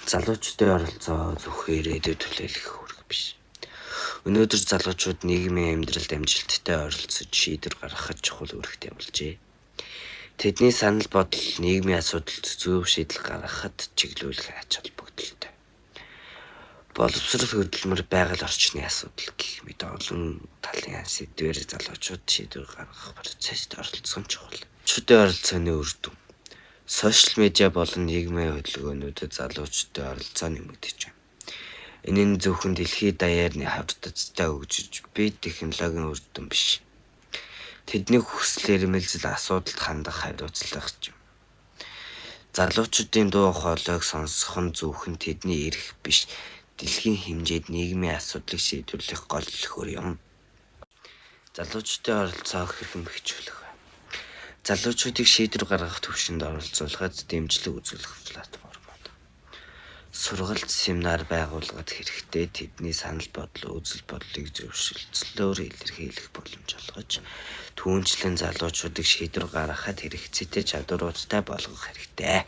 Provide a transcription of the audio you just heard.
Залуучдын оролцоо зөвхөн ирээдүйд төлөөлөх үүрэг биш. Өнөөдөр залуучууд нийгмийн амьдралд амжилттай оролцож шийдвэр гаргахад чухал үүрэгтэй болжээ. Тэдний санал бодол нийгмийн асуудалд зөв шийдэл гаргахад чиглүүлэх ач холбогдолтой. Боловсрол, хөдөлмөр, байгаль орчны асуудал гэх мэт олон талын сэдвээр залуучууд шийдвэр гаргах процесст оролцох нь чухал. Залуучуудын оролцооны үр дүн. Сошиал медиа болон нийгмийн хөдөлгөөнүүдэд залуучдын оролцоо нэмэгдэж байна. Энэ нь зөвхөн дэлхий даяар хурдацтай хөгжиж буй технологийн үр дүн биш. Тэдний хүсэл эрмэлзэл, асуудалд хандах хариуцлага юм. Залуучуудын дуу хоолойг сонсох нь зөвхөн тэдний эрх биш, дэлхийн хэмжээнд нийгмийн асуудлыг шийдвэрлэх гол түлхүүр юм. Залуучдын оролцоог хэрхэн бэхжүүлэх вэ? Залуучуудыг шийдвэр гаргах түвшинд оролцуулахад дэмжлэг үзүүлэх платформууд, сургалт, семинар байгуулахад хэрэгтэй. Тэдний санал бодол, үзэл бодлыг зөвшөлтслөөр илэрхийлэх боломж олгож, түүнчлэн залуучуудыг шийдвэр гаргахад хэрэгцээтэй чадваруудтай болгох хэрэгтэй.